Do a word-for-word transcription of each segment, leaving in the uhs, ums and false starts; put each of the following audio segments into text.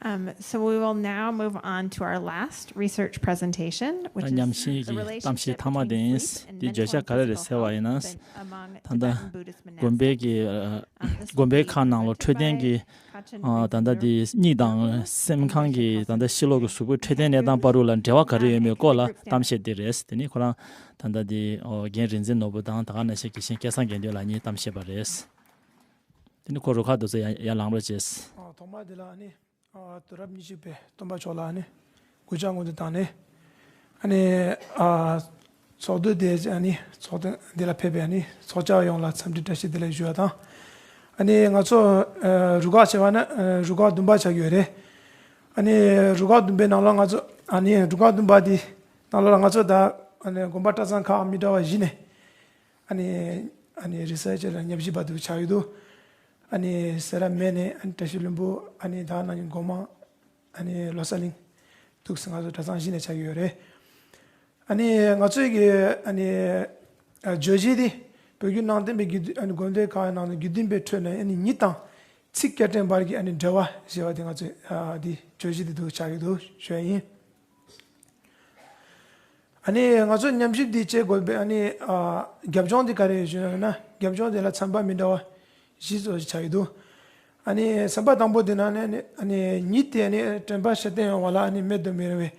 Um, so we will now move on to our last research presentation, which is ཉམས་ཞིབ་the ཀྱི་གཏམ་བཤད་relationship མཐའ་མ་དེ་between ཡིན། sleep and འདི་བརྗོད་བྱ་mental and ག་རེ་རེད་ཟེར་བ་ཡིན་ན། physical health among དང་ད་Tibetan Buddhist དགོན་པའི་གི་monastic དགོན་པའི་ཁག་ནང་ལོ་འཕྲོད་བསྟེན་གྱི་ད་ལྟ་དེ་གཉིད་དང་སེམས་ཁམས་ཀྱི་ད་ལྟ་ཕྱི་ལོགས་ཀྱི་གཟུགས་པོའི་འཕྲོད་བསྟེན་གནས་སྟངས་བར་དུ་ལ་འབྲེལ་བ་ག་རེ་ཡོད་མེད་སྐོར་ལ་གཏམ་བཤད་དེ་རེད། དེ་ནི་ཁོ་རང་ད་ལྟ་དེ་རྒན་རིག་འཛིན་ནོར་བུ་དང་ད་ག་ནང་བཞིན་དགེ་བཤེས་སྐལ་བཟང་དགེ་འདུན་ལགས་གཉིས་གཏམ་བཤད་པ་རེད། དེ་ནི་ཁོ་རུ་ཁག་དུ་ཚོ་ཡར་ལངས་རོགས་བྱས། ཐོག་མ་དེ་ལ་ཨ་ནི། དུས་རབས་ཉི་ཤུ་པའི་སྟོན་པ་མཆོག་ལ་ནི་གུས་ཕྱག་སྔོན་དུ་བཏང་ནས། ཨ་ནི་ཚོགས་འདུ་དེ་ཨ་ནི་ཚོགས་ཐེངས་འདི་ལ་ཕེབས་པའི་ཨ་ནི་ཚོགས་བཅར་ཡོངས་ལ་འཚམས་འདྲི་བཀྲ་ཤིས་བདེ་ལེགས་ཞུ་བ་དང་། ཨ་ནི་ང་ཚོ་རུ་ཁག་བྱས་པ་ན་རུ་ཁག་བདུན་པ་ཆགས་ཀྱི་ཡོད་རེད། ཨ་ནི་རུ་ཁག་བདུན་པའི་ནང་ལ་ང་ཚོ་ཨ་ནི་རུ་ཁག་བདུན་པ་འདི་ནང་ལོགས་ལ་ང་ཚོ་ད་ཨ་ནི་དགོན་པ་གྲྭ་ཚང་ཁག་མི་འདྲ་བ་བཞི་ནས། ཨ་ནི་ཨ་ནི་རི་སར་ཆར་ལ་ཉམས་ཞིབ་པ་དུ་ཆགས་ཡོད་དོ། ཨ་ནི་སེ་ར་སྨད་ནས་ཨ་ནི་བཀྲ་ཤིས་ལྷུན་པོ། ཨ་ནི་ད་ནང་བཞིན་སྒོ་མང་། ཨ་ནི་བློ་གསལ་གླིང་། འདུག་སེ་ང་ཚོ་གྲྭ་ཚང་བཞི་ནས་ཆགས་ཡོད་རེད། ཨ་ནི་ང་ཚོའི་གི་ཨ་ནི་ཨ་བརྗོད་གཞི་དེ་བོད་བརྒྱུད་ནང་བསྟན་པའི་དགེ་འདུན་ཨ་ནི་དགོན་སྡེ་ཁག་ནང་དུ་དགེ་འདུན་པའི་ཁྲོད་ནས་ཨ་ནི་ཉིད་དང་ཚིག་སྐྱ་བྲན་བར་གྱི་ཨ་ནི་འབྲེལ་བ་ཞེས་པ་དེ་ང་ཚོའི་ཨ་དེ་བརྗོད་གཞི་དེ་དུ་ཆགས་ཡོད་དོ་ཞུ་ཡ་ཡིན། ཨ་ནི་ང་ཚོ་ཉམས་ཞིབ་འདི་བྱེད་དགོས་པའི་ཨ་ནི་ཨ་རྒྱབ་ལྗོངས་འདི་ག་རེ་ཡོད་ཞུ་ན། རྒྱབ་ལྗོངས་འདི་ལ་ཚན་པ་མི་འདྲ་བ་བཞི་ཙམ་ཞིག་ཆགས་ཡོད་འདུག་ཨ་ནི་ཚན་པ་དང་པོ་འདི་ནང་ནས་ཨ་ནི་ཨ་ནི་ཉིད་དེ་ཨ་ནི་དྲན་པ་ཤེས་ལྡན་ཡོང་བ་ལ་ཨ་ནི་མེད་དུ་མི་རུང་བའི་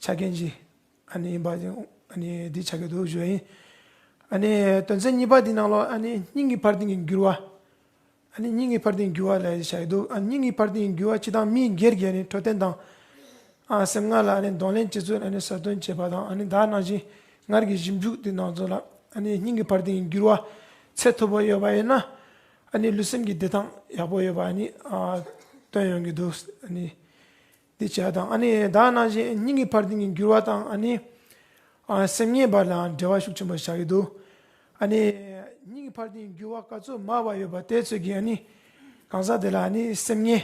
ཆ་རྐྱེན་ཅིག་ཨ་ནི་ཡིན་པ་ཨ་ནི་འདི་ཆགས་ཀྱི་འདུག་ཞུ་ཡ་ཡིན། ཨ་ནི་དོན་ཚན་གཉིས་པ་འདི་ནང་ལོགས་ཨ་ནི་སྙིང་གི་འཕར་ལྡིང་གི་འགྱུར་བ། ཨ་ནི་སྙིང་གི་འཕར་ལྡིང་འགྱུར་བ་ལ་བྱ་ཡི་འདུག་ཨ་སྙིང་གི་འཕར་ལྡིང་འགྱུར་བ་སྤྱི་དང་མིའི་སྒེར་གྱི་ཨ་ནི་འཕྲོད་བསྟེན་དང་། ཨ་སེམས་ངལ་ལ་ཨ་ནི་གདོང་ལེན་བྱེད་ཚུལ་ཨ་ནི་གསལ་སྟོན་བྱེད་པ་དང་། ཨ་ནི་ད་ནང་བཞིན་སྔར་གྱི་ཞིབ་འཇུག་དེ་ནང་ཚོ་ལ་ཨ་ནི་སྙིང་གི་འཕར་ལྡིང་འགྱུར་བ་ཚད་མཐོ་པོ་ཡོད་པ་ཡིན་ན། ཨ་ནི་ལུས་སེམས་ཀྱི་བདེ་ཐང་ཡག་པོ་ཡོད་པ་ཨ་ནི་ཨ་སྟོན་ཡོང་གི་འདུག་ཨ་ནི་འདི་བྱས་དང་། ཨ་ནི་ད་ནང་བཞིན་སྙིང་གི་འཕར་ལྡིང་གི་འགྱུར་བ་དང་ཨ་ནི་ཨ་སེམས་ངལ་བར་ལའང་འབྲེལ་བ་ཤུགས་ཆེན་པོ་བཞག་གི་འདུག་ཨ་ནི་སྙིང་གི་འཕར་ལྡིང་འགྱུར་བ་ག་ཚོད་མང་བ་ཡོད་པ་དེ་ཚོད་ཀྱིས་ཨ་ནི་གང་ཟག་དེ་ལ་ཨ་ནི་སེམས་ངལ་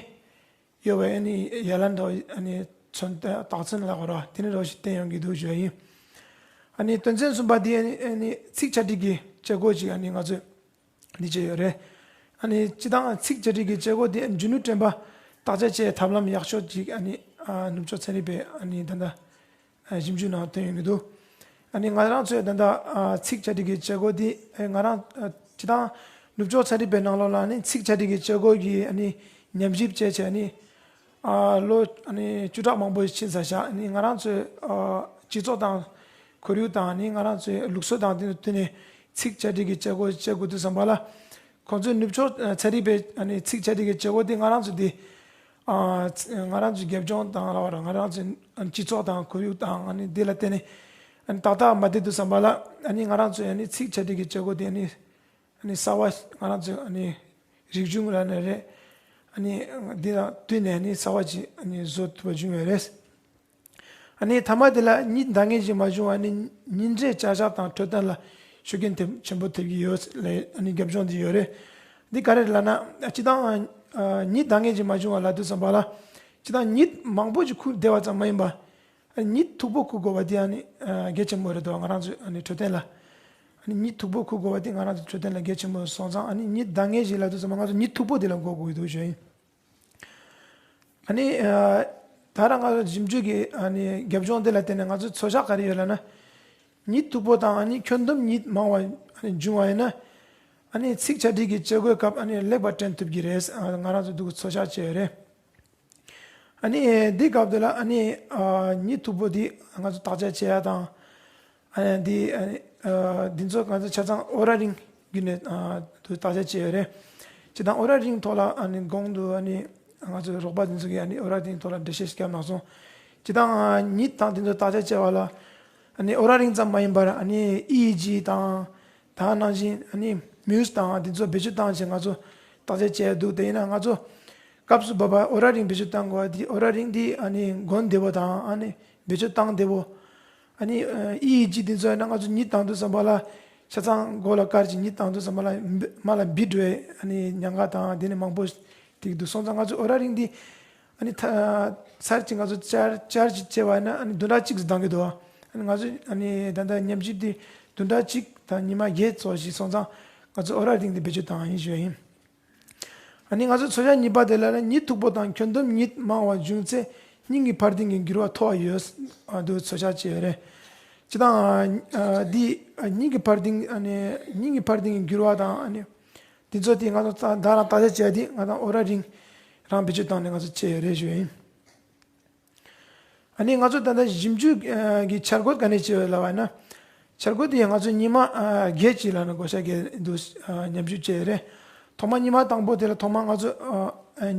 ཡོད་པའི་ཨ་ནི་ཡ་ལན་འདྲ་བོ་ཨ་ནི་མཚོན་རྟགས་མཚོན་ལབ་དགོས་རེད་བ། དེ་འདྲ་འདྲ་བོ་ཞིག་བསྟན་ཡོང་གི་འདུག་ཞུ་བ་ཡིན། ཨ་ནི་དོན་ཚན་གསུམ་པ་འདི་ཨ་ནི་ཨ་ནི་ཚིག་ཆ་སྒྲིག་གི་བྱེད་སྒོ་ཅིག་ཨ་ནི་ང་ཚོས་འདི་བྱས་ཡོད་རེད། ཨ་ནི་སྤྱི་བཏང་ཚིག་ཆ་སྒྲིག་གི་བྱེད་སྒོ་འདི་འཇོན་ནུས་དྲན་པ་བརྟག་དཔྱད་བྱེད་ཐབས་ལམ་ཡག་ཤོས་ཅིག་ཨ་ནི་ཨ་ནུབ་ཕྱོགས་ཚན་རིག་པས་ཨ་ནི་ད་ལྟ་ཨ་ཞིབ་འཇུག་ནང་བཏོན་ཡོང་གི་འདུག་ཨ་ནི་ང་རང་ཚོས་ད་ལྟ་ཨ་ཚིག་ཆ་སྒྲིག་གི་བྱེད་སྒོ་འདི་ཨ་ང་རང་ཨ་སྤྱི་བཏང་ནུབ་ཕྱོགས་ཚན་རིག་པའི་ནང་ལོགས་ལ་ཨ་ནི་ཚིག་ཆ་སྒྲིག་གི་བྱེད་སྒོ་གི་ཨ་ནི་ཉམས་ཞིབ་བྱས་བྱས་ཨ་ནི་ཨ་ལོ་ཨ་ནི་བཅུ་ཕྲག་མང་པོ་ཕྱིན་ཚར་ཤག་ཨ་ནི་ང་རང་ཚོའི་ཨ་སྤྱི་ཚོགས་དང་ཁོར་ཡུག་དང་ཨ་ནི་ང་རང་ཚོའི་ལུགས་སྲོལ་དང་དེ་ཚོ་བསྟུན་ནས་ཚིག་ཆ་སྒྲིག་གི་བྱེད་སྒོ་བྱེད་དགོས་དུས་ཙམ་པ་ལ། ཁོང་ཚོའི་ནུབ་ཕྱོགས་ཨ་ཚན་རིག་པའི་ཨ་ནི་ཚིག་ཆ་སྒྲིག་གི་བྱེད་སྒོ་དེ་ང་རང་ཚོ་དེ་ཨ་ང་རང་ཚོའི་རྒྱབ་ལྗོངས་དང་ལབ་པ་རེད། ང་རང་ཚོའི་ཨ་ནི་སྤྱི་ཚོགས་དང་ཁོར་ཡུག་དང་ཨ་ནི་དེ་ལ་བརྟེན་ནས་ཨ་ནི་ཏག་ཏག་མ་བསྡད་དུས་ཙམ་པ་ལ་ཨ་ནི་ང་རང་ཚོའི་ཨ་ནི་ཚིག་ཆ་སྒྲིག་གི་བྱེད་སྒོ་དེ་ཨ་ནི་ཨ་ནི་གསར་པ་ང་རང་ཚོའི་ཨ་ནི་རིག་གཞུང་ལ་ནི་རེད། ཨ་ནི་འདི་དང་བསྟུན་ནས་ཨ་ནི་གསར་པ་ཅིག་ཨ་ནི་བཟོ་ཐུབ་པ་བྱུང་ཡོད་རེད། ཨ་ནི་མཐའ་མ་དེ་ལ་གཉིད་འདང་ངེས་ཤིག་མ་བྱུང་བ་ནི་ཉིན་རེའི་བྱ་གཞག་དང་འཕྲོད་བསྟེན་ལ་ཤུགས་རྐྱེན་ཐེབས་ཆེན་པོ་ཐེབས་ཀྱི་ཡོད་ལས་ཨ་ནི་རྒྱབ་ལྗོངས་དེ་ཡོད་རེད། འདི་ག་རེ་རེད་ལབ་ན་སྤྱི་བཏང་ཨ་གཉིད་འདང་ངེས་ཤིག་མ་བྱུང་བ་ལབ་དུས་ཙམ་པ་ལ་སྤྱི་བཏང་གཉིད་མང་པོ་ཞིག་ཁུག་བསྡད་པ་ཙམ་མ་ཡིན་པ། ཨ་ནི་གཉིད་མཐུག་པོ་ཁུག་དགོས་པ་དེ་ཨ་ནི་གལ་ཆེན་པོ་རེད་འདུག་ང་རང་ཚོའི་ཨ་ནི་འཕྲོད་བསྟེན་ལ། ཨ་ནི་གཉིད་མཐུག་པོ་ཁུག་དགོས་པ་དེ་ང་རང་ཚོའི་འཕྲོད་བསྟེན་ལ་གལ་ཆེན་པོ་སོང་ཙང་ཨ་ནི་གཉིད་འདང་ངེས་ཤིག་ལབ་དུས་ཙམ་པ་ང་ཚོ་གཉིད་མཐུག་པོ་དེ་ལ་འགོག་དགོས་ཀྱི་འདུག་ཞུ་ཡིན། ཨ་ནི་ཨ་ད་རང་ང་ཚོ་ཞིབ་འཇུག་གི་ཨ་ནི་རྒྱབ་ལྗོངས་དེ་ལ་བརྟེན་ནས་ང་ཚོའི་ཚོད་བྱ་ག་རེ་ཡོད་ལབ་ན། གཉིད་མཐུག་པོ་དང་ཨ་ནི་ཁྱོན་བསྡོམས་གཉིད་མང་བ་ཨ་ནི་འབྱུང་བ་ཡིན་ན། ཨ་ནི་ཚིག་ཆ་སྒྲིག་གི་བྱེད་སྒོའི་སྐབས་ཨ་ནི་ལེགས་པར་དྲན་ཐུབ་ཀྱི་རེད། ཨ་ང་རང་ཚོ་འདུག་ཚོད་བྱ་བྱས་ཡོད་རེད། ཨ་ནི་འདི་སྐབས་དེ་ལ་ཨ་ནི་ཨ་གཉིད་མཐུག་པོ་འདི་ང་ཚོ་བརྟག་དཔྱད་བྱེད་ཡ་དང་། ཨ་ནི་འདི་ཨ་ནི་ཨ་འདི་ཚོ་ང་ཚོ་ཆ་ཚང་ཨོ་ར་རིང་བརྒྱུད་ནས་ཨ་དུ་བརྟག་དཔྱད་བྱས་ཡོད་རེད། སྤྱིར་བཏང་ཨོ་ར་རིང་ཐོག་ལ་ཨ་ནི་གོང་དུ་ཨ་ནི་ང་ཚོའི་རོགས་པ་འདི་ཚོ་གིས་ཨ་ནི་ཨོ་ར་རིང་ཐོག་ལ་འགྲེལ་བཤད་བརྒྱབ་གནང་སོང་། སྤྱིར་བཏང་ཨ་གཉིད་དང་འདི་ཚོ་བརྟག་དཔྱད་བྱས་པ་ལ་ཨ་ནི་ཨོ་ར་རིང་ཙམ་མ་ཡིན་པར་ཨ་ནི་ཨི་ཨི་ཇི་དང་། ད་ནང་བཞིན་ཨ་ནི་མིའུ་སི་དང་འདི་ཚོ་བེད་སྤྱོད་བཏང་བྱས་ང་ཚོ་བརྟག་དཔྱད་བྱས་འདུག་དེ་ཡིན་ན་ང་ཚོ་སྐབས་སུ་བབ་པ་ཨོ་ར་རིང་བེད་སྤྱོད་བཏང་དགོས་པ་འདི་ཨོ་ར་རིང་འདི་ཨ་ནི་གོན་བདེ་པོ་དང་ཨ་ནི་བེད་སྤྱོད་བཏང་བདེ་པོ། ཨ་ནི་ཨི་ཨི་ཇི་འདི་ཚོ་ཡིན་ན་ང་ཚོ་གཉིད་བཏང་དུས་ཙམ་པ་ལ་ཆ་ཚང་མགོ་ལ་བཀར་གྱི་གཉིད་བཏང་དུས་ཙམ་པ་ལ་མ་ལ་འབིད་འགྲོ་བའི་ཨ་ནི་ཉེན་ཁ་དང་དེ་ནི་མང་པོ་ཐེག་འདུག་སོང་ཙང་ང་ཚོ་ཨོ་ར་རིང་འདི་ཨ་ནི་ཚར་གཅིག་ང་ཚོ་བཅར་བཅར་གཅིག་བྱས་པ་ཡིན་ན་ཨ་ནི་བདུན་ཕྲག་གཅིག་ཙམ་འདང་གི་འདུག་ཨ་ནི་ང་ཚོ་ཨ་ནི་ད་ལྟ་ཉམས་ཞིབ་འདི་བདུན་ཕྲག་གཅིག་དང་ཉི་མ་བརྒྱད་ཙམ་ཞིག་སོང་ཙང་ང་ཚོ་ཨོ་ར་རིང་འདི་བེད་སྤྱོད་བཏང་ཡིན་ཞུ་ཡ་ཡིན། ཨ་ནི་ང་ཚོ་ཚོས་ཤག་གཉིས་པ་དེ་ལ་ནི་གཉིད་མཐུག་པོ་དང་ཁྱོན་བསྡོམས་གཉིད་མང་བ་བྱུང་ཚེ་སྙིང་གི་འཕར་ལྡིང་གི་འགྱུར་བ་མཐོ་བ་ཡོད་འདུག་ཚོས་ཤག་བྱས་ཡོད་རེད། སྤྱིར་བཏང་འདི་སྙིང་གི་འཕར་ལྡིང་ཨ་ནི་སྙིང་གི་འཕར་ལྡིང་གི་འགྱུར་བ་དང་ཨ་ནི་དེ་ཚོ་དེ་ང་ཚོ་ད་རང་བརྟག་དཔྱད་བྱས་དེ་ང་ཚོ་ཨོ་ར་རིང་རང་བེད་སྤྱོད་བཏང་ནས་ང་ཚོ་བྱས་ཡོད་རེད་ཞུ་ཡིན། ཨ་ནི་ང་ཚོ་ད་ལྟ་ཞིབ་འཇུག་གི་འཆར་འགོད་ག་ནས་བྱས་ཡོད་ལབ་པ་ན། འཆར་འགོད་དེ་ང་ཚོ་ཉི་མ་བརྒྱད་ཅིག་ལ་ན་བགོ་བཤའ་བརྒྱབ་འདུག་ཉམས་ཞིབ་བྱས་ཡོད་རེད། ཐོག་མ་ཉི་མ་དང་པོ་དེ་ལ་ཐོག་མ་ང་ཚོ་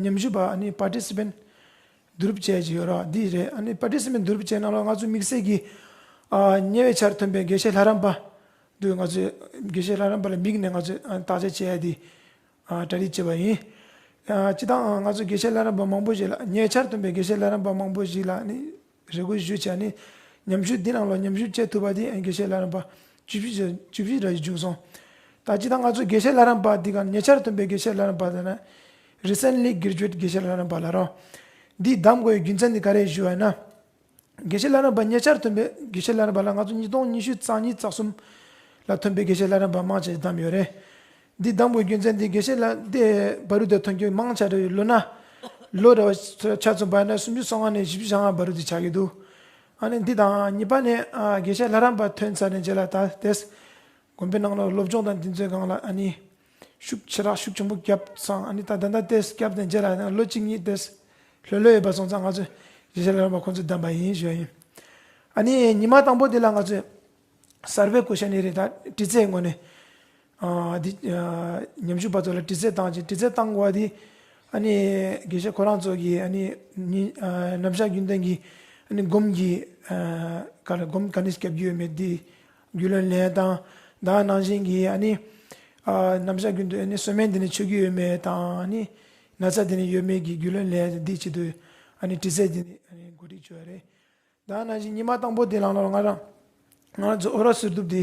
ཉམས་ཞིབ་པ་ཨ་ནི་participant་བསྡུ་རུབ་བྱས་ཀྱི་ཡོད་ར་འདི་རེད། ཨ་ནི་participant་བསྡུ་རུབ་བྱས་ནང་ལ་ང་ཚོ་དམིགས་བསལ་གྱི་ཉེ་བའི་ཆར་ཐོན་པའི་དགེ་བཤེས་ལྷ་རམས་པ་འདུག་ང་ཚོས་དགེ་བཤེས་ལྷ་རམས་པ་ལ་དམིགས་ནས་ང་ཚོས་བརྟག་དཔྱད་བྱས་ཡ་དེ། ཨ་གྲ་སྒྲིག་བྱས་པ་ཡིན། ཨ་སྤྱིར་བཏང་ང་ཚོ་དགེ་བཤེས་ལྷ་རམས་པ་མང་པོ་ཞིག་ལ་ཉེ་ཆར་ཐོན་པའི་དགེ་བཤེས་ལྷ་རམས་པ་མང་པོ་ཞིག་ལ་ནི་རེ་སྐུལ་ཞུས་བྱས་ནི་ཉམས་ཞིབ་འདི་ནང་ལ་ཉམས་ཞིབ་བྱེད་ཐུབ་པ་དེ་དགེ་བཤེས་ལྷ་རམས་པ་བཅུ་བཞི་བཅུ་བཞི་ར་ཞིག་བྱུང་སོང་། ད་སྤྱིར་བཏང་ང་ཚོ་དགེ་བཤེས་ལྷ་རམས་པ་འདི་ག་ཉེ་ཆར་ཐོན་པའི་དགེ་བཤེས་ལྷ་རམས་པ་དེ་ན་recently graduate་དགེ་བཤེས་ལྷ་རམས་པ་ལ་རོ། འདི་བདམས་དགོས་ཡའི་རྒྱུ་མཚན་འདི་ག་རེ་ཞུ་བ་ཡིན་ན། དགེ་བཤེས་ལྷ་རམས་པ་ཉེ་ཆར་ཐོན་པའི་དགེ་བཤེས་ལྷ་རམས་པ་ལ་ང་ཚོ་ཉིས་སྟོང་ཉི་ཤུ་རྩ་གཉིས་རྩ་གསུམ་ལ་ཐོན་པའི་དགེ་བཤེས་ལྷ་རམས་པ་མང་ཆེ་བདམས་ཡོད་རེད། འདི་བདམས་དགོས་རྒྱུ་མཚན་འདི་དགེ་བཤེས་ལ་དེ་བར་དུ་དེ་ཐོན་རྒྱུ་མང་ཆེ་རེད། ལོ་ན་ལོ་རེ་བ་ཆ་ཚང་བར་ན་སུམ་ཅུ་སོ་ལྔ་ནས་བཞི་བཅུ་ཞེ་ལྔ་བར་དུ་ཆགས་ཀྱི་འདུག་ཨ་ནི་འདི་དང་གཉིས་པ་ནས་ཨ་དགེ་བཤེས་ལྷ་རམས་པ་ཐོན་ཚར་ནས་རྗེས་ལ་ད་དེས་དགོན་པའི་ནང་ལ་སློབ་སྦྱོང་དང་འདི་ཚོའི་སྒང་ལ་ཨ་ནི་ཤུགས་ཆེ་རག་ཤུགས་ཆེན་པོ་བརྒྱབ་སོང་། ཨ་ནི་ད་ད་ལྟ་དེས་བརྒྱབ་ནས་རྗེས་ལ་ཡང་ལོ་གཅིག་གཉིས་དེས་ལྷོད་ལྷོད་ཡོད་པ་སོང་ཙང་ང་ཚོས་དགེ་བཤེས་ལྷ་རམས་པ་ཁོང་ཚོ་བདམས་པ་ཡིན་ཞུ་ཡ་ཡིན། ཨ་ནི་ཉི་མ་དང་པོ་དེ་ལ་ང་ཚོས་survey question་ནི་རེད། ད་དྲི་རྩད་ངོས་ནས་ཨ་འདི་ཨ་ཉམས་ཞིབ་པ་ཚོ་ལ་དྲི་རྩད་བཏང་ཅིང་། དྲི་རྩད་བཏང་དགོས་པ་དེ་ཨ་ནི་དགེ་བཤེས་ཁོ་རང་ཚོ་གིས་ཨ་ནི་ཉི་ཨ་རྣམ་གཞག་རྒྱུན་ལྡན་གྱི་ཨ་ནི་སྒོམ་གྱི་ཨ་ག་ལ་སྒོམ་ག་ནས་བརྒྱབ་རྒྱུ་ཡོད་མེད་དེ་རྒྱུས་ལོན་ལེན་དང་། ད་ནང་བཞིན་གྱི་ཨ་ནི་ཨ་རྣམ་གཞག་རྒྱུན་དུ་ཨ་ནི་གསོལ་སྨན་འདི་ནས་མཆོད་རྒྱུ་ཡོད་མེད་དང་། ཨ་ནི་ན་ཚ་འདི་ནས་ཡོད་མེད་ཀྱི་རྒྱུས་ལོན་ལེན་འདི་བྱེད་དུས་ཨ་ནི་དྲི་རྩད་འདི་ནས་ཨ་ནི་གོ་སྒྲིག་བྱས་ཡོད་རེད། ད་ནང་བཞིན་ཉི་མ་དང་པོ་དེ་ལང་ལོ་ང་རང་ང་རང་ཚོ་ཨོ་ར་ཟུར་གཏུབ་དེ་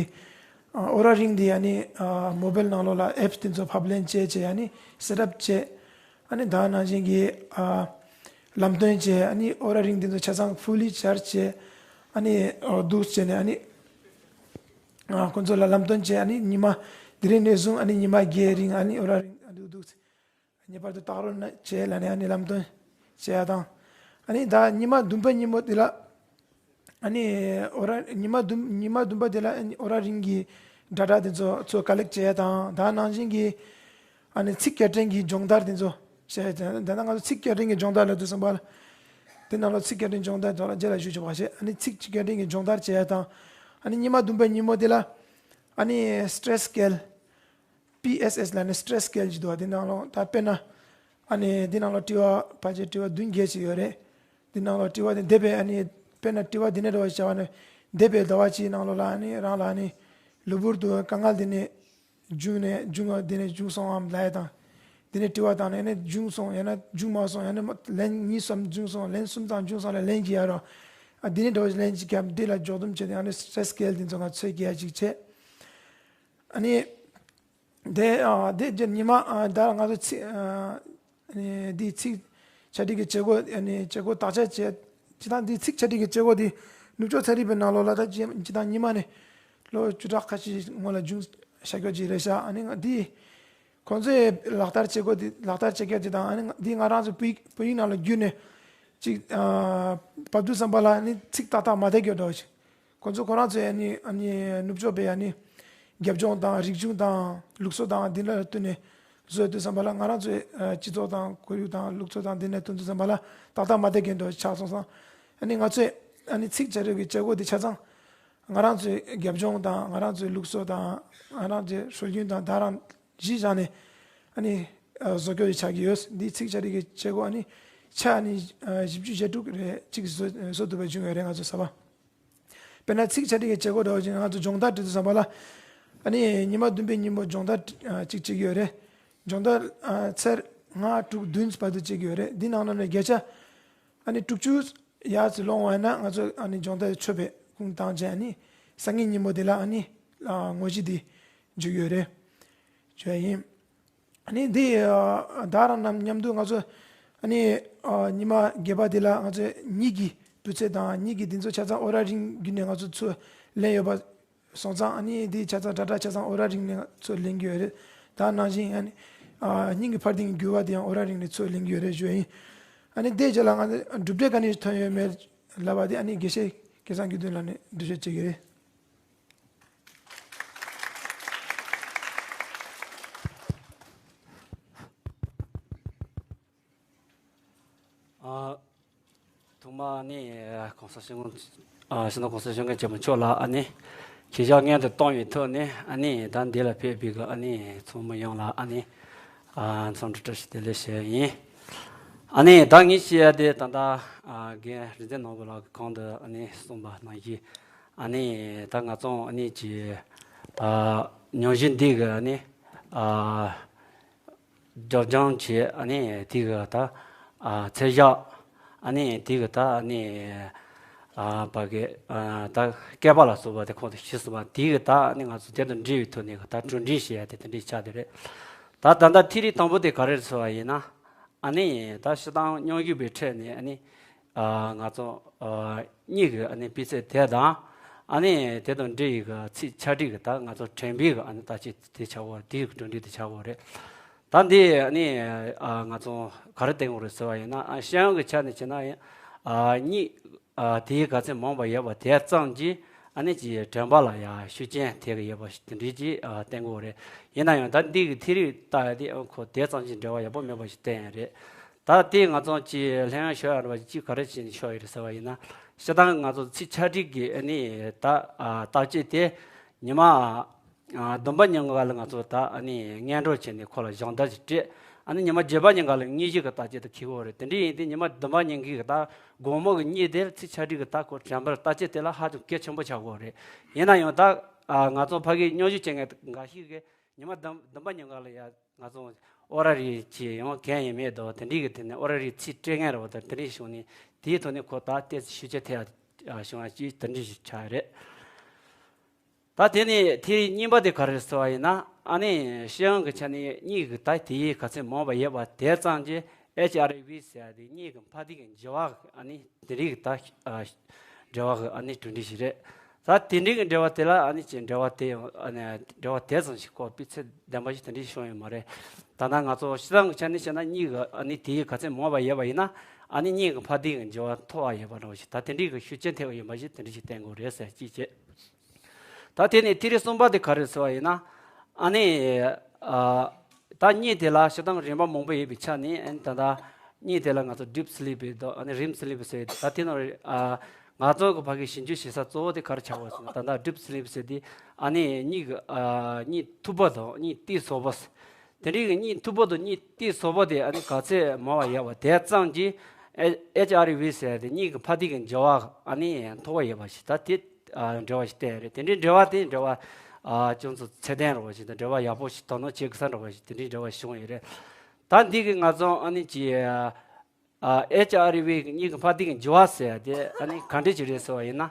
ཨོ་ར་རིང་དེ་ཨ་ནི་མོ་བེལ་ནང་ལོགས་ལ་ཨེབ་དེ་ཚོ་ཕབ་ལེན་བྱས་བྱས་ཨ་ནི་སེ་ཊབ་བྱས། ཨ་ནི་ད་ནང་བཞིན་གྱི་ལམ་སྟོན་བྱས། ཨ་ནི་ཨོ་ར་རིང་དེ་ཚོ་ཆ་ཚང་ཕུལ་ལི་ཆར་བྱས། ཨ་ནི་འདུག་བྱས་ནས་ཨ་ནི་ཁོང་ཚོ་ལ་ལམ་སྟོན་བྱས། ཨ་ནི་ཉི་མ་དེ་རིང་ནས་བཟུང་ཨ་ནི་ཉི་མ་བརྒྱད་རིང་ཨ་ནི་ཨོ་ར་རིང་ཨ་འདུག་འདུག་ངེས་པར་དུ་བལྟ་རོགས་གནང་བྱས་ལབ་ནས་ཨ་ནི་ལམ་སྟོན་བྱས་ཡ་དང་། ཨ་ནི་ད་ཉི་མ་བདུན་པ་ཉིན་མོ་དེ་ལ་ཨ་ནི་ཨོ་ར་ཉི་མ་བདུན་ཉི་མ་བདུན་པ་དེ་ལ་ཨ་ནི་ཨོ་ར་རིང་གི་ཌེ་ཊ་དེ་ཚོ་ཚོ་ཀ་ལེག་བྱས་ཡ་དང་། ད་ནང་བཞིན་གྱི་ཨ་ནི་ཚིག་བསྐྱར་དྲན་གྱི་སྦྱོང་བརྡར་དེ་ཚོ་བྱས་ཡ་དང་། ད་ནང་ང་ཚོ་ཚིག་བསྐྱར་དྲན་གྱི་སྦྱོང་བརྡར་ལ་དུས་སམ་པ་ལ་དེ་ནང་ལ་ཚིག་བསྐྱར་དྲན་སྦྱོང་བརྡར་དེ་ལ་རྗེས་ལ་ཞུ་ཆོག་པ་བྱས། ཨ་ནི་ཚིག་བསྐྱར་དྲན་གྱི་སྦྱོང་བརྡར་བྱས་ཡ་དང་། ཨ་ནི་ཉི་མ་བདུན་པ་ཉིན་མོ་དེ་ལ་ཨ་ནི་སི་ཊེ་རེ་སི་སི་ཀེལ། པི་ཨེས་ཨེས་ལབ་ནས་སི་ཊེ་རེ་སི་སི་ཀེལ་ཅིག་འདུག་བ། དེ་ནང་ལོགས་ད་དཔེར་ན་ཨ་ནི་འདི་ནང་ལོགས་དྲི་བ་ཕལ་ཆེར་དྲི་བ་བདུན་བརྒྱད་ཅིག་ཡོད་རེད། འདི་ནང་ལོགས་དྲི་བ་དེ་འདས་པའི་ཨ་ནི་དཔེར་ན་དྲི་བ་འདི་ནས་འདྲ་བ་ཞིག་བྱ་བ་ནི་འདས་པའི་ཟླ་བ་གཅིག་ནང་ལོགས་ལ་ཨ་ནི་རང་ལ་ཨ་ནི་གློ་བུར་དུ་དཀའ་ངལ་འདི་ནས་བྱུང་ནས་བྱུང་བ་འདི་ནས་བྱུང་སོང་ངམ་ལབ་ཡ་དང་། འདི་ནས་དྲི་བ་བཏང་ནས་ཨ་ནི་བྱུང་སོང་ཡང་ན་བྱུང་མ་སོང་ཡང་ན་ལན་གཉིས་གསུམ་བྱུང་སོང་ལན་གསུམ་ཙམ་བྱུང་སོང་ལ་ལན་གྱིས་ཡ་རོགས། ཨ་འདི་ནས་འདྲ་བ་ཞིག་ལན་གཅིག་བརྒྱབ་འདི་ལ་འཇོག་སྡོམ་བྱས་ཏེ་ཨ་ནི་སི་ཊེ་རེ་སི་ཀེལ་འདི་ཚོ་ང་ཚོས་རྒྱག་ཡ་གཅིག་བྱས། ཨ་ནི། དེ་ཨ་དེ་རྗེས་ཉི་མ་ཨ་ད་ང་ཚོ་ཚིག་ཨ་ནི་འདི་ཚིག་ཆ་སྒྲིག་གི་བྱེད་སྒོ་ཨ་ནི་བྱེད་སྒོ་དག་ཆ་བྱས། སྤྱིར་བཏང་འདི་ཚིག་ཆ་སྒྲིག་གི་བྱེད་སྒོ་འདི་ནུབ་ཕྱོགས་ཚན་རིག་པའི་ནང་ལོགས་ལ་ད་སྤྱིར་བཏང་ཉི་མ་ནས་ལོ་བཅུ་ཕྲག་ཁ་ཤས་སྔོན་ལ་བྱུང་བཞག་རྒྱུ་ཅིག་རེད་ཤག་ཨ་ནི་ང་འདི་ཁོང་ཚོས་ལག་བསྟར་བྱེད་སྒོ་འདི་ལག་བསྟར་བྱེད་མཁན་དེ་དང་ཨ་ནི་འདི་ང་རང་ཚོ་བོད་ཡིག་བོད་ཡིག་ནང་ལ་བསྒྱུར་ནས་ཅིག་ཨ་བབས་དུས་ཙམ་པ་ལ་ཨ་ནི་ཚིག་ཏག་ཏག་མ་བསྡད་རྒྱུ་འདྲ་བ་ཞིག་ཁོང་ཚོ་ཁོ་རང་ཚོའི་ཨ་ནི་ཨ་ནི་ནུབ་ཕྱོགས་པའི་ཨ་ནི་རྒྱབ་ལྗོངས་དང་རིག་གཞུང་དང་ལུགས་སྲོལ་དང་འདི་འདྲ་ལ་བསྟུན་ནས་བཟོས་དུས་ཙམ་པ་ལ་ང་རང་ཚོའི་ཨ་སྤྱི་ཚོགས་དང་ཁོར་ཡུག་དང་ལུགས་སྲོལ་དང་འདི་འདྲ་བསྟུན་དུས་ཙམ་པ་ལ་ཏག་ཏག་མ་བསྡད་མཁན་འདྲ་ཆགས་སོང་ཙང་། ཨ་ནི་ང་ཚོས་ཨ་ནི་ཚིག་བྱ་རྒྱུ་གི་བྱེད་སྒོ་འདི་ཆ་ཚང་ང་རང་ཚོའི་རྒྱབ་ལྗོངས་དང་ང་རང་ཚོའི་ལུགས་སྲོལ་དང་ང་རང་ཚོའི་སྲོལ་རྒྱུན་དང་ད་རང་གཞི་བཞག་ནས་ཨ་ནི་ཨ་བཟོ་རྒྱུ་ཡི་ཆགས་ཀྱི་ཡོད། འདིའི་ཚིག་བྱ་རྒྱུ་གི་བྱེད་སྒོ་ཨ་ནི་ཆ་ཨ་ནི་ཨ་བཞི་བཅུ་ཞེ་དྲུག་རེ་གཅིག་བཟོ་བཟོ་ཐུབ་པ་བྱུང་ཡོད་རེད་ང་ཚོ་གསར་པ། དཔེར་ན་ཚིག་ཆ་སྒྲིག་གི་བྱེད་སྒོ་འདྲ་བོ་ཅིག་ང་ཚོ་སྦྱོང་བརྡར་འབྲི་དུས་ཙམ་པ་ལ། ཨ་ནི་ཉི་མ་བདུན་པའི་ཉིན་མོ་སྦྱོང་བརྡར་ཨ་གཅིག་བྱེད་ཀྱི་ཡོད་རེད། སྦྱོང་བརྡར་ཨ་ཚར་ལྔ་དྲུག་བདུན་བར་དུ་བྱེད་ཀྱི་ཡོད་རེད། འདི་ནང་ལ་ནས་བརྒྱ་ཆ་ཨ་ནི་དྲུག་ཅུ་ཡར་ཙམ་ལོངས་པ་ཡིན་ན་ང་ཚོ་ཨ་ནི་སྦྱོང་བརྡར་ཆོད་པའི་ཁུངས་བཏང་བྱས། ཨ་ནི་སང་ཉིན་ཉིན་མོ་དེ་ལ་ཨ་ནི་ཨ་དངོས་གཞི་དེ་འཇུག་ཡོད་རེད། བྱས་ཡིན། ཨ་ནི་འདི་ཨ་ད་རང་རྣམས་མཉམ་དུ་ང་ཚོ་ཨ་ནི་ཨ་ཉི་མ་བརྒྱད་པ་འདི་ལ་ང་ཚོ་གཉིད་ཀྱི་སྤུས་ཚད་དང་གཉིད་ཀྱི་འདི་ཚོ་ཆ་ཚང་ཨོ་ར་རིང་བརྒྱུད་ནས་ང་ཚོ་ཚུར་ལེན་ཡོད་པ་སོང་ཙང་། ཨ་ནི་འདི་ཆ་ཚང་ཌེ་ཊ་ཆ་ཚང་ཨོ་ར་རིང་ནས་ང་ཚོ་ལེན་གྱི་ཡོད་རེད། ད་ནང་བཞིན་ཨ་ནི་ ཨ་སྙིང་གི་འཕར་ལྡིང་གི་འགྱུར་བ་དེ་ཡང་འོ་ར་རིང་ནས་ཚུར་ལེན་གྱི་ཡོད་རེད་ཞུ་ཡ་ཡིན། ཨ་ནི་དེའི་རྗེས་ལ་ང་ཚོ་གྲུབ་འབྲས་ག་ནས་ཐོན་ཡོད་མེད་ལབ་པ་དེ་ཨ་ནི་དགེ་བཤེས་སྐལ་བཟང་དགེ་འདུན་ལགས་ནས་འགྲེལ་བཤད་བྱེད་ཀྱི་རེད། ཨ། ཐོག་མར་ཨ་ནི་༸གོང་ས་སྐྱབས་མགོན་ཨ་སྤྱི་ནོར་༸གོང་ས་༸སྐྱབས་མགོན་ཆེན་པོ་མཆོག་ལ་ཨ་ནི་ཁྱེད་ཅག་སྔོན་དུ་བཏང་བའི་ཐོག་ནས་ཨ་ནི་ད་འདི་ལ་ཕེབས་པའི་གི་ཨ་ནི་ཚོགས་མི་ཡོངས་ལ་ཨ་ནི་ཨ་འཚམས་འདྲི་བཀྲ་ཤིས་བདེ་ལེགས་ཞུ་ཡ་ཡིན། ཨ་ནི་ད་ངས་བཤད་ཡ་དེ་ད་ལྟ་ཨ་རྒན་རིག་འཛིན་ནོར་བུ་ལགས་གོང་དུ་ཨ་ནི་གསུངས་པ་ནང་བཞིན་ཨ་ནི་ད་ང་ཚོ་ཨ་ནི་ཀྱི་ཨ་སྙན་ཞུ་འདི་གི་ཨ་ནི་ཨ། སྒྲོག་སྦྱང་བྱས་ཨ་ནི་དེ་གི་ད་ཨ་ཚད་བཞག་ཨ་ནི་དེ་གི་ད་ཨ་ནི་ཨ་ཕ་གི་ཨ་ད་སྐལ་པ་ལ་སོགས་པ་དེ་ཁོང་དུ་ཞུས་སོང་བ་དེ་གི་ད་ཨ་ནི་ང་ཚོ་དེ་དང་འབྲེལ་བའི་ཐོག་ནས་གི་ད་གྲུབ་འབྲས་ཞེས་ཡ་དེ་དེ་འདྲའི་ཆགས་དེ་རེད། ད་ད་ལྟ་ཐེངས་རིགས་དང་པོ་དེ་ག་རེ་རེད་ཟེར་བ་ཡིན་ན་ཨ་ནི་ད་སྤྱིར་བཏང་སྙན་ཞུ་བའི་ཁྲོད་ནས་ཨ་ནི་ཨ་ང་ཚོ་ཨ་གཉིས་ཀྱི་ཨ་ནི་སྤུས་ཚད་དེ་དང་ཨ་ནི་དེ་དང་འབྲེལ་ཡི་གི་ཚིག་ཆ་སྒྲིག་གི་ད་ང་ཚོ་དྲན་པའི་གི་ཨ་ནི་བརྟག་དཔྱད་དེ་ཆགས་ཡོད་རེད། དེའི་གི་གྲུབ་འབྲས་དེ་ཆགས་ཡོད་རེད། ད་འདི་ཨ་ནི་ཨ་ང་ཚོ་ག་རེ་བསྟན་དགོས་རེད་ཟེར་བ་ཡིན་ན་ཨ་ཤེས་ཡོན་གི་ཆ་ནས་བྱས་ན་ཡང་ཨ་གཉིས་ཨ་དེའི་ག་ཚད་མང་བ་ཡོད་པ་དེ་ཙམ་གྱིས་ཨ་ནི་ཀྱི་དྲན་པ་ལ་ཡང་ཤུགས་རྐྱེན་ཐེབས་གི་ཡོད་པ་ཞིག་དེ་འདྲའི་ཅིག་ཨ་བསྟན་དགོས་རེད། ཡིན་ན་ཡང་ད་འདི་གི་ཐེངས་རིགས་ལྟ་ཡ་དེ་ཨ་ཁོ་དེ་ཙམ་གྱིས་འབྲེལ་བ་ཡག་པོ་མེད་པ་ཞིག་བསྟན་ཡ་རེད། ད་དེ་ང་ཚོ་ཀྱི་ལྷན་ཡང་ཤོར་ཡ་རེད་པ་ཅིག་ག་རེ་བྱས་ནས་ཤོར་ཡོད་རེད་ཟེར་བ་ཡིན་ན་སྤྱིར་བཏང་ང་ཚོ་ཚིག་ཆ་སྒྲིག་གི་ཨ་ནི་ད་ཨ་བརྟག་དཔྱད་དེ་ཉི་མ་ཨ་བདུན་པ་ཉིན་ག་ལ་ང་ཚོ་ད་ཨ་ནི་སྔོན་འགྲོ་བྱས་ནས་ཁོ་ལ་སྦྱོང་བརྡར་ཞིག་སྤྲད། ཨ་ནི་ཉི་མ་བརྒྱད་པ་ཉིན་ག་ལ་དངོས་གཞི་གི་བརྟག་དཔྱད་དུ་འཁེལ་གི་ཡོད་རེད། དེ་འདྲ་ཡིན་དུས་ཉི་མ་བདུན་པ་ཉིན་གི་ད་དགོང་མོ་གི་གཉིད་དེ་ཚིག་ཆ་སྒྲིག་གི་ད་ཁོ་དྲན་པར་བརྟག་དཔྱད་དེ་ལ་ཧ་ཅང་གལ་ཆེན་པོ་ཆགས་ཀྱི་ཡོད་རེད། ཡིན་ན་ཡང་ད་ཨ་ང་ཚོ་ཕ་གིའི་སྙན་ཞུ་བྱེད་མཁན་འགའ་ཞིག་གིས་ཉི་མ་བདུན་བདུན་པ་ཉིན་ག་ལ་ཡ་ང་ཚོ་ཨོ་ར་རི་བྱས་ཡང་གང་ཡང་མེད་དོ། དེ་འདྲའི་གི་དེ་ནས་ཨོ་ར་རི་ཚིག་སྤྲད་མཁན་རེད་པ། ད་དེ་འདྲའི་བྱུང་ནས་དེའི་ཐོག་ནས་ཁོ་ད་ཏོག་ཙམ་ཤུགས་རྐྱེན་ཐེབས་ཡ་བྱུང་བ་ཅིག་དེ་འདྲའི་ཞིག་ཆགས་རེད། ད་དེ་ནས་དེ་གཉིས་པ་དེ་ག་རེ་ཟེར་བ་ཡིན་ན་ཨ་ནི་ཤེས་ཡོན་གི་ཆ་ནས་གཉིད་ཀྱི་ད་དེའི་ག་ཚད་མང་བ་ཡོད་པ་དེ་ཙམ་གྱིས་ཨེཆ་ཨར་ཝི་ཟེར་ཡ་དེ་གཉིད་ཀྱི་འཕར་ལྡིང་གི་འགྱུར་བ་ཨ་ནི་དེ་རིགས་ད་ཨ་འབྲེལ་བ་གི་ཨ་ནི་གྲུབ་འབྲས་ཤིག་རེད། ད་དེ་འདྲའི་གི་འབྲེལ་བ་དེ་ལ་ཨ་ནི་ཅིག་འབྲེལ་བ་དེ་ཡང་ཨ་ནི་འབྲེལ་བ་དེ་ཙམ་ཞིག་ཁོ་སྤུས་ཚད་ལྡན་པ་ཞིག་དེ་འདྲའི་བྱུང་ཡོད་མ་རེད། ད་ནང་ང་ཚོ་སྤྱིར་བཏང་གི་ཆ་ནས་བཤད་ན་གཉིད་ཀྱི་ཨ་ནི་དེའི་ག་ཚད་མང་བ་ཡོད་པ་ཡིན་ན་ཨ་ནི་གཉིད་ཀྱི་འཕར་ལྡིང་གི་འགྱུར་བ་མཐོ་བ་ཡོད་པ་འདྲ་བ་ཞིག་ད་དེ་འདྲའི་གི་ཤུགས་རྐྱེན་ཐེབས་ཡོད་པ་ཞིག་དེ་འདྲ་ཞིག་བསྟན་དགོས་རེད་ཟེར་གཅིག་བྱས། ད་དེ་ནས་ཐེངས་རིགས་གསུམ་པ་དེ་ག་རེ་ཟེར་བ་ཡིན་ན། ཨ་ནི། ཨ། ད་གཉིད་དེ་ལ་སྤྱིར་བཏང་རིམ་པ་མང་པོ་ཡོད་པའི་ཆ་ནས་ཨ་ནི་ད་ལྟ་གཉིད་དེ་ལ་ང་ཚོ་ཌིབ་སི་ལིབ་དང་ཨ་ནི་རིམ་སི་ལིབ་ཟེར་ད་དེ་ནང་ཨ་ང་ཚོ་གི་ཕ་གི་ཞིབ་འཇུག་བྱེད་ས་གཙོ་བོ་དེ་ག་རེ་ཆགས་པ་ཟེར་ན་ད་ལྟ་ཌིབ་སི་ལིབ་ཟེར་དེ་ཨ་ནི་གཉིད་ཀྱི་ཨ་གཉིད་འཐུག་པ་དང་གཉིད་ཏོག་ཙམ་ཟོག་པ་ཟེར། དེ་འདྲའི་གི་གཉིད་འཐུག་པ་དང་གཉིད་ཏོག་ཙམ་ཟོག་པ་དེ་ཨ་ནི་ག་ཚད་མང་བ་ཡོད་པ་དེ་ཙམ་གྱིས་ཨེ་ཨེཆ་ཨར་ཝི་ཟེར་དེ་གཉིད་ཀྱི་འཕར་ལྡིང་གི་འགྱུར་བ་ཨ་ནི་མཐོ་བ་ཡོད་པ་ཞིག་ད་དེ་ཨ་འབྲེལ་བ་ཞིག་བསྟན་ཡོད་རེད། དེ་འདྲའི་འབྲེལ་བ་དེ་འབྲེལ་བ་ཨ་ཅུང་ཙམ་ཚད་ལྡན་རེད་པ་ཞིག་དང་འབྲེལ་བ་ཡག་པོ་ཞིག་དོ་སྣང་བྱེད་དགོས་ས་འདྲ་པ་ཞིག་དེ་འདྲའི་འབྲེལ་བ་བྱུང་ཡོད་རེད། ད་འདི་གི་ང་ཚོ་ཨ་ནི་ཀྱི་ཨ་ཨེཆ་ཨར་ཝི་གི་གཉིད་ཀྱི་འཕར་ལྡིང་གི་འགྱུར་བ་ཟེར་ཡ་དེ་ཨ་ནི་ག་འདྲ་ཅིག་རེད་ཟེར་བ་ཡིན་ན།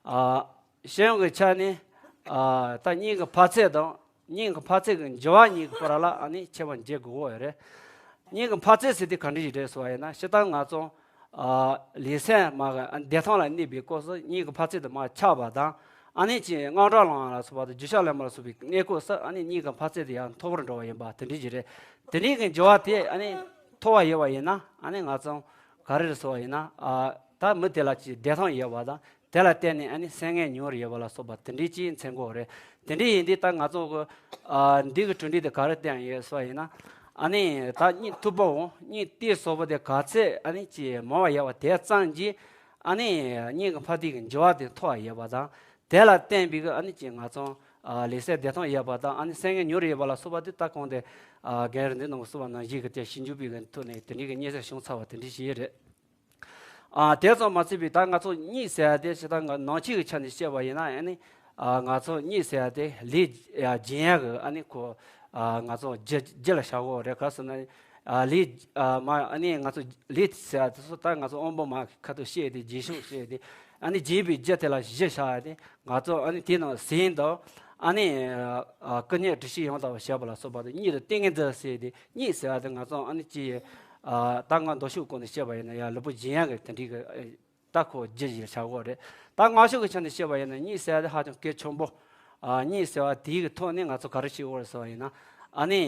ཨ་ཤེས་ཡོན་གྱི་ཆ་ནས་ཨ་ད་གཉིད་ཀྱི་འཕར་ཚད་དང་། གཉིད་ཀྱི་འཕར་ཚད་ཀྱི་འགྱུར་བ་གཉིས་ཀྱི་བར་ལ་ཨ་ནི་ཁྱད་པར་འབྱེད་དགོས་ཀྱི་ཡོད་རེད། གཉིད་ཀྱི་འཕར་ཚད་ཟེར་དེ་ག་འདྲ་ཞིག་རེད་ཟེར་བ་ཡིན་ན་སྤྱིར་བཏང་ང་ཚོ་ཨ་ལུས་སེམས་མ་གི་བདེ་ཐང་ལ་གནས་པའི་སྐབས་སུ་གཉིད་ཀྱི་འཕར་ཚད་དེ་མར་ཆག་པ་དང་ཨ་ནི་ཅིག་དངངས་སྐྲག་ལངས་ལ་སོགས་པ་དང་འགྱོད་བཤགས་ལངས་པ་ལ་སོགས་པའི་གནས་སྐབས་སུ་ཨ་ནི་གཉིད་ཀྱི་འཕར་ཚད་དེ་ཡང་མཐོ་བར་འགྲོ་བ་ཡིན་པ་དེ་འདྲ་ཞིག་རེད། དེ་འདྲའི་གི་འགྱུར་བ་དེ་ཨ་ནི་མཐོ་བ་ཡོད་པ་ཡིན་ན་ཨ་ནི་ང་ཚོ་ག་རེ་རེད་ཟེར་བ་ཡིན་ན་ཨ་ད་མི་དེ་ལ་ཅིག་བདེ་ཐང་ཡོད་པ་དང་། དེ་ལ་བརྟེན་ནས་ཨ་ནི་སེམས་ངལ་ཉུང་རུ་ཡོད་པ་ལ་སོགས་པ་དེ་འདྲའི་ཅིག་མཚོན་གྱི་ཡོད་རེད། དེ་འདྲའི་ཡིན་དུས་ད་ང་ཚོ་གི་ཨ་འདི་གི་གྲུབ་འབྲས་དེ་ག་རེ་བསྟན་ཡོད་ཟེར་བ་ཡིན་ན། ཨ་ནི་ད་གཉིད་འཐུག་པའམ་གཉིད་ཏོག་ཙམ་ཟོག་པ་དེ་ག་ཚད་ཨ་ནི་ཅིག་མང་བ་ཡོད་པ་དེ་ཙམ་གྱིས་ཨ་ནི་གཉིད་ཀྱི་འཕར་ལྡིང་གི་འགྱུར་བ་དེ་མཐོ་བ་ཡོད་པ་དང་། དེ་ལ་བརྟེན་པའི་གི་ཨ་ནི་ཅིག་ང་ཚོ་ཨ་ལུས་སེམས་བདེ་ཐང་ཡོད་པ་དང་ཨ་ནི་སེམས་ངལ་ཉུང་རུ་ཡོད་པ་ལ་སོགས་པ་དེ་ད་གོང་དེ་ཨ་རྒན་རིག་འཛིན་ནོར་བུ་གསུངས་པ་ནང་བཞིན་གི་དེ་ཞིབ་འཇུག་པའི་གི་ཐོག་ནས་དེ་འདྲའི་གི་སྙན་སེང་བྱུང་ཚར་བ་དེ་འདྲའི་ཞིག་རེད། ཨ་དེ་ཙམ་མ་ཚད་པའི་ད་ང་ཚོ་གཉིད་ཟེར་ཡ་དེ་ཞེ་དྲག་ང་ནང་ཆོས་ཀྱི་ཆ་ནས་བཤད་པ་ཡིན་ན་ཨ་ནི་ཨ་ང་ཚོ་གཉིད་ཟེར་ཡ་དེ་ལས་ཨ་སྦྱིན་ཡ་གི་ཨ་ནི་ཁོ་ཨ་ང་ཚོ་རྒྱུ་རྒྱུ་ལ་བྱ་དགོས་རེད། ག་ཟེར་ན་ཨ་ལས་ཨ་མ་ཨ་ནི་ང་ཚོ་ལས་ཟེར་ཡ་དེ་ཚོ་ད་ང་ཚོ་དབང་པོ་མ་ཁ་ཐུག་བཤད་དེ་སྦྱིན་ཤོག་བཤད་དེ་ཨ་ནི་སྦྱིན་པའི་རྒྱུ་དེ་ལ་གཞི་བཞག་ཡ་དེ་ང་ཚོ་ཨ་ནི་དེ་ནང་ཟིན་དང་ཨ་ནི་ཨ་ཀུན་ནས་དྲི་ཞིག་ཡང་དག་པར་བྱེད་པ་ལ་སོགས་པ་དེ་གཉིད་དུ་ཏིང་ངེ་འཛིན་ཟེར་དེ། གཉིད་ཟེར་བ་དེ་ང་ཚོ་ཨ་ནི་ཅི་ཡི་ཨ་ད་ང་མདོ་ཕྱོགས་སྐོར་ནས་བཤད་པ་ཡིན་ན་ཡང་ལུས་པོ་སྦྱིན་ཡག་གི་དེ་འདྲའི་གི་ཨ་ད་ཁོ་རྒྱུ་ཞིག་བྱ་དགོས་རེད། ད་སྔགས་ཕྱོགས་ཀྱི་ཆ་ནས་བཤད་པ་ཡིན་ན་གཉིད་ཟེར་བ་དེ་ཧ་ཅང་གལ་ཆེན་པོ། ཨ་གཉིད་ཟེར་བ་དེའི་གི་ཐོག་ནས་ང་ཚོ་ག་རེ་བྱེད་དགོས་རེད་ཟེར་བ་ཡིན་ན། ཨ་ནི་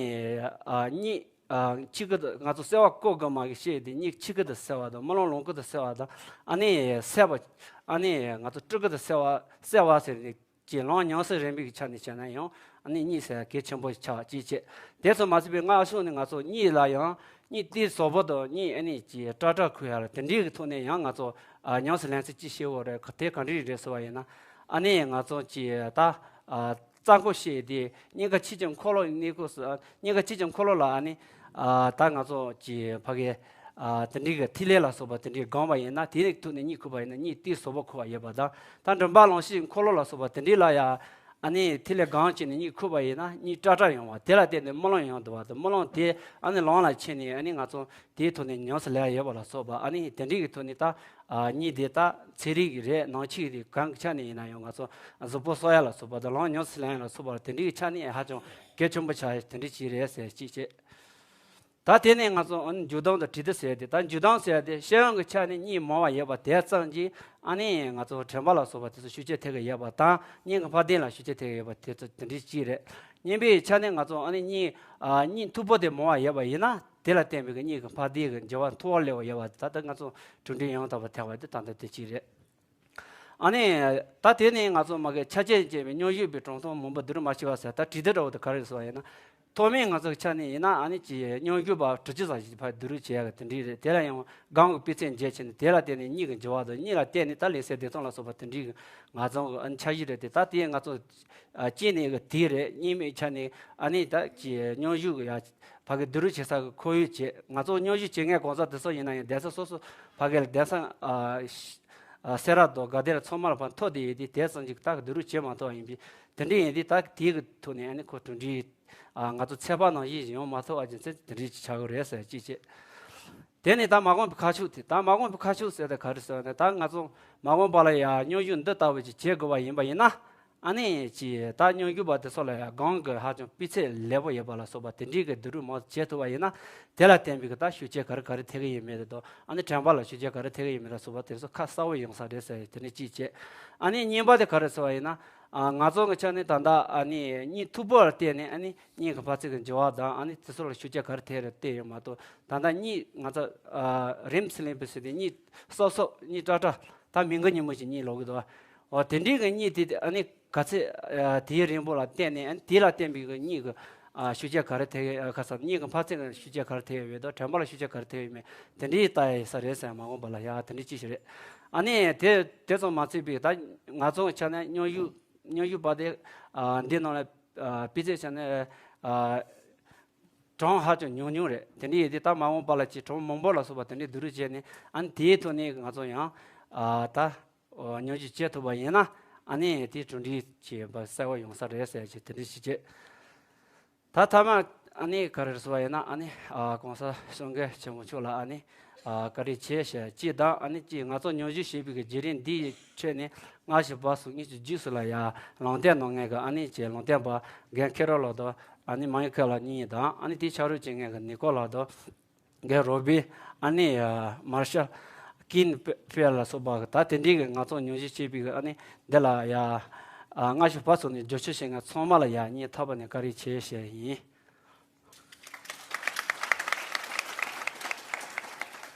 ཨ་གཉིད་ཨ་འཆི་ཁུ་དང་། ང་ཚོ་སེལ་བ་བཀོད་དགོས་མ་གི་བཤད་དེ། གཉིད་འཆི་ཁུ་དང་སེལ་བ་དང་། རྨི་ལམ་ལོང་ཁུ་དང་སེལ་བ་དང་། ཨ་ནི་སད་པ། ཨ་ནི་ང་ཚོ་སྤྲུལ་སྐུ་དང་སེལ་བ། སེལ་བ་ཟེར་ནས་ཀྱི་ལམ་ཉམས་སུ་ལེན་པའི་ཆ་ནས་བྱས་ན་ཡང་ཨ་ནི་གཉིད་སད་གལ་ཆེན་པོ་ཆགས་ཅིག་བྱེད། དེ་ཚོ་མ་ཟད་པའི་སྔ་ཕྱོགས་ནས་ང་ཚོ་གཉིད་ལ་ཡང་གཉིད་དེ་ཟོག་པོ་དང་གཉིད་ཨ་ནི་ཀྱི་སྐྲག་སྐྲག་ཁུག་ཡ་ལ། དེ་འདྲའི་གི་ཐོག་ནས་ཡང་ང་ཚོ་ཨ་ཉམས་སུ་ལེན་ཚུལ་ཅིག་བྱེད་དགོས་རེད། དེ་ག་འདྲ་རེད་ཟེར་བ་ཡིན་ན། ཨ་ནི་ང་ཚོ་ཀྱི་ད་ཨ་རྩ་འཁོར་བཤད་དེ། སྙིང་ག་ཕྱིས་ཀྱང་འཁོར་ལོ་ཡི་གནས་སྐབས་སུ། སྙིང་ག་ཕྱིས་ཀྱང་འཁོར་ལོ་ལ་ཨ་ནི་ཨ་ད་ང་ཚོ་ཀྱི་ཕ་གི་ཨ་དེ་འདྲའི་གི་ཐིག་ལེ་ལ་སོགས་པ་དེ་འདྲའི་གང་བ་ཡིན་ན། དེའི་ཐོག་ནས་གཉིད་ཁུག་པ་ཡིན་ན་གཉིད་དེ་ཟོག་པོ་ཁུག་པ་ཡོད་པ་དང་། ད་མགྲིན་པ་ལོང་ཕྱིས་འཁོར་ལོ་ལ་སོགས་པ་དེ་འདྲའི་ལ་ཡ་ཨ་ནི་ཐིག་ལེ་གང་བྱས་ནས་གཉིད་ཁུག་པ་ཡིན་ན་གཉིད་སྐྲག་སྐྲག་ཡོང་བ། དེ་ལ་བརྟེན་ནས་རྨི་ལམ་ཡོང་འདུག་པ་དང་། རྨི་ལམ་དེ་ཨ་ནི་ལམ་ལ་ཆས་ནས་ཨ་ནི་ང་ཚོ་དེའི་ཐོག་ནས་ཉམས་སུ་ལེན་ཡོད་པ་ལ་སོགས་པ། ཨ་ནི་དེ་འདྲའི་གི་ཐོག་ནས་ད་ཨ་གཉིད་དེ་ད་ཚན་རིག་གི་རེད། ནང་ཆོས་ཀྱི་རེད། གང་གི་ཆ་ནས་ཡིན་ན་ཡང་ང་ཚོ་གཟུགས་པོ་གསོ་ཡ་ལ་སོགས་པ་དང་། ལམ་ཉམས་སུ་ལེན་ཡ་ལ་སོགས་པ་ལ་དེ་འདྲའི་གི་ཆ་ནས་ཧ་ཅང་གལ་ཆེན་པོ་ཆགས་ཡ་དེ་འདྲའི་ཅིག་རེད་ཟེར་ཅིག་བྱེད། ད་དེ་ནས་ང་ཚོ་ཨ་ནི་འགྱུར་ལྡང་དང་འབྲེལ་ཏེ་ཟེར་ཏེ། ད་འགྱུར་ལྡང་ཟེར་ཏེ་ཤེས་ཡོན་གྱི་ཆ་ནས་གཉིད་མང་བ་ཡོད་པ་དེ་ཙམ་གྱིས་ཨ་ནི་ང་ཚོ་དྲན་པ་ལ་སོགས་པ་དེ་ཚོ་ཤུགས་རྐྱེན་ཐེབས་ཀྱི་ཡོད་པ་དང་། གཉིད་ཀྱི་འཕར་ལྡིང་ལ་ཤུགས་རྐྱེན་ཐེབས་ཀྱི་ཡོད་པ་དེ་ཚོ་དེ་འདྲའི་ཅིག་རེད། གཉིས་པའི་ཆ་ནས་ང་ཚོ་ཨ་ནི་གཉིད་ཨ་གཉིད་མཐུག་པོ་དེ་མང་བ་ཡོད་པ་ཡིན་ན། དེ་ལ་བརྟེན་པའི་གཉིད་ཀྱི་འཕར་ལྡིང་གི་འགྱུར་བ་མཐུག་པོ་སླེབས་པ་ཡོད་པ། ད་ལྟ་ང་ཚོ་གྲུབ་འབྲས་ཡང་དག་པར་ཐལ་བ་དེ་ད་ལྟ་དེ་གཅིག་རེད། ཨ་ནི་ད་དེ་ནས་ང་ཚོ་མ་གི་ཆ་རྐྱེན་ཅན་པའི་སྙོམས་འཇུག་པའི་གྲུབ་མཐའ་མང་པོ་བསྡུ་རུབ་མ་བྱས་པ་ཟེར། ད་གྲོས་བསྡུར་འདྲ་བོ་དེ་ག་རེ་རེད་ཟེར་བ་ཡིན་ན། ཐོག་མའི་ང་ཚོ་གི་ཆ་ནས་ཡིན་ན་ཨ་ནི་ཀྱི་སྙོམས་འཇུག་པ་དྲུག་ཅུ་ཙམ་ཞིག་ཕར་བསྡུ་རུབ་བྱེད་ཡ་གི་དེ་འདྲའི་རེད། དེ་ལ་ཡང་སྒོམ་གྱི་སྤུས་ཚད་འཇལ་བྱས་ནས། དེ་ལ་བརྟེན་ནས་གཉིད་ཀྱི་འགྱུར་བ་དང་། གཉིད་ལ་བརྟེན་ནས་ད་ལུས་སེམས་བདེ་ཐང་ལ་སོགས་པ་དེ་འདྲའི་གི་ང་ཚོ་གི་ཨ་ནི་འཆར་གཞི་རེད་དེ། ད་དེ་ང་ཚོ་ཨ་གཅིག་ནས་གི་དེ་རེད། གཉིས་པའི་ཆ་ནས་ཨ་ནི་ད་ཀྱི་སྙོམས་འཇུག་གི་ཡ་ཕ་གི་བསྡུ་རུབ་བྱེད་ས་གི་ཁོར་ཡུག་བྱེད། ང་ཚོ་སྙོམས་འཇུག་བྱེད་མཁན་གང་ཟག་དེ་ཚོ་ཡིན་ན་ཡང་གདན་ས་སོ་སོ་ཕ་གི་ལ་གདན་ས་ཨ་ཤ་ཨ་སེ་ར་དང་དགའ་ལྡན་ལ་ཚང་མ་ལ་ཕར་ཐོགས་ཏེ་ཡོད་དེ། དེ་ཙམ་ཅིག་ད་གི་བསྡུ་རུབ་བྱེད་མ་ཐུབ་པ་ཡིན་པས། དེ་འདྲ་ཡིན་དུས་ད་དེ་གི་ཐོག་ནས་ཨ་ནི་ཁོ་གྲུབ་འབྲས་ཨ་ང་ཚོ་ཚོད་དཔག་ནང་བཞིན་ཡོང་མ་ཐུབ་པ་ཅན་ཚེ་དེ་འདྲ་ཅིག་ཆགས་ཀྱི་རེད་ཟེར་གཅིག་བྱས། དེ་ནས་ད་མ་འོངས་པའི་ཁ་ཕྱོགས་དེ། ད་མ་འོངས་པའི་ཁ་ཕྱོགས་ཟེར་དེ་ག་རེ་ཟེར་ན། ད་ང་ཚོ་མ་འོངས་པ་ལ་ཡ་སྙོམས་འཇུག་འདི་ལྟ་བུ་ཅིག་བྱེད་དགོས་པ་ཡིན་པ་ཡིན་ན། ཨ་ནི་ཅིག་ད་སྙོམས་འཇུག་པ་དེ་ཚོ་ལ་ཡ་སྒོམ་གྱི་ཧ་ཅང་སྤུས་ཚད་ལེགས་པོ་ཡོད་པ་ལ་སོགས་པ་དེ་འདྲའི་གི་བསྡུ་རུབ་མང་བྱེད་ཐུབ་པ་ཡིན་ན། དེ་ལ་བརྟེན་པའི་གི་ད་ཤུགས་རྐྱེན་ག་རེ་ག་རེ་ཐེབས་ཀྱི་ཡོད་མེད་དེ་དང་། ཨ་ནི་དྲན་པ་ལ་ཤུགས་རྐྱེན་ག་རེ་ཐེབས་ཀྱི་ཡོད་མེད་ལ་སོགས་པ་དེ་ཚོ་ཁ་གསལ་པོ་ཡོང་ས་རེད་ཟེར། དེ་ནས་གཅིག་བྱས། ཨ་ནི་གཉིས་པ་དེ་ག་རེ་ཟེར་བ་ཡིན་ན། ཨ་ང་ཚོ་གི་ཆ་ནས་ད་ལྟ་ཨ་ནི་གཉིད་མཐུག་པོ་ལ་བརྟེན་ནས་ཨ་ནི་གཉིད་ཀྱི་འཕར་ཚད་ཀྱི་འགྱུར་བ་དང་། ཨ་ནི་དེ་ཚོ་ལ་ཤུགས་རྐྱེན་ག་རེ་ཐེབས་རེད་བལྟས་ཡོད་མ་གཏོགས། ད་ལྟ་གཉིད་ང་ཚོ་ཨ་རེམ་སི་ལིབ་ཟེར་ཏེ་གཉིད་སོབ་སོབ་གཉིད་སྐྲག་སྐྲག་ད་མི་འགའ་ཉིན་མོ་ཞིག་གཉིད་ལོག་གི་འདུག་བ། འོ་དེ་འདྲའི་གི་གཉིད་དེ་ཨ་ནི་ག་ཚད་ཨ་དེའི་རིང་པོ་ལ་བརྟེན་ནས། ཨ་ནི་དེ་ལ་བརྟེན་པའི་གི་གཉིད་ཀྱི་ཨ་ཤུགས་རྐྱེན་ག་རེ་ཐེབས་ཡོད། ཨ་ཁ་སང་གཉིད་ཀྱི་འཕར་ཚད་ཀྱི་ཤུགས་རྐྱེན་ག་རེ་ཐེབས་ཡོད་མེད་དང་། དྲན་པ་ལ་ཤུགས་རྐྱེན་ག་རེ་ཐེབས་ཡོད་མེད་དེ་འདྲའི་ལྟ་ཡ་ས་རེད་ཟེར། མ་འོངས་པ་ལ་ཡ་དེ་འདྲའི་ཅིག་ཞིག་རེད། ཨ་ནི་དེ་དེ་ཙམ་མ་ཚད་པའི་ད་ང་ཚོ་གི་ཆ་ནས་སྙོམས་འཇུག་སྙོམས་འཇུག་པ་དེ་ཨ་འདི་ནང་ལ་ཨ་སྤུས་ཚད་ཆ་ནས་ཨ་གྲངས་ཧ་ཅང་ཉུང་ཉུང་རེད། དེ་འདྲ་ཡིན་དུས་ད་མ་འོངས་པ་ལ་ཅིག་གྲངས་མང་པོ་ལ་སོགས་པ་དེ་འདྲའི་བསྡུ་རུབ་བྱས་ནས། ཨ་ནི་དེའི་ཐོག་ནས་ང་ཚོ་ཡང་ཨ་ད་སྙོམས་འཇུག་བྱེད་ཐུབ་པ་ཡིན་ན། ཨ་ནི་དེའི་གྲུབ་འབྲས་ཀྱི་གསལ་པོ་ཡོང་ས་རེད་ཟེར་གྱི་དེ་འདྲ་ཞིག་བྱས། ད་མཐའ་མ་ཨ་ནི་ག་རེ་ཟེར་བ་ཡིན་ན། ཨ་ནི་ཨ་གོང་ས་སྐྱབས་མགོན་ཆེན་པོ་མཆོག་ལ་ཨ་ནི་ཨ་བཀའ་དྲིན་ཆེ་ཞེས་གཅིག་དང་། ཨ་ནི་གཅིག་ང་ཚོ་སྙོམས་འཇུག་བྱེད་པའི་གི་བརྒྱུད་རིམ་འདི་ཡི་ཁྲོད་ནས་སྔ་ཕྱི་བར་གསུམ་གཉིས་ཀྱི་རྗེས་སུ་ལ་ཡ་ལམ་སྟོན་གནང་མཁན་གྱི་ཨ་ནི་ཀྱི་ལམ་སྟོན་པ་རྒན་མཁས་གྲུབ་ལགས་དང་། ཨ་ནི་མ་ཡུ་ཁེ་ལགས་གཉིས་དང་། ཨ་ནི་དེའི་ཕྱག་རོགས་བྱེད་མཁན་གྱི་ནི་ཀོ་ལགས་དང་། རྒན་རོ་བི། ཨ་ནི་ཨ་མར་ཤལ་ཀིན་ཕེ་ལ་སོགས་པ་གི་ད་དེ་འདྲའི་གི་ང་ཚོ་སྙོམས་འཇུག་བྱེད་པའི་གི་ཨ་ནི་འདི་ལ་ཡ་ཨ་སྔ་ཕྱི་བར་གསུམ་ནས་རྒྱབ་སྐྱོར་བྱེད་མཁན་ཚང་མ་ལ་ཡ་སྙིང་ཐག་པ་ནས་བཀའ་དྲིན་ཆེ་ཞུ་ཡ་ཡིན།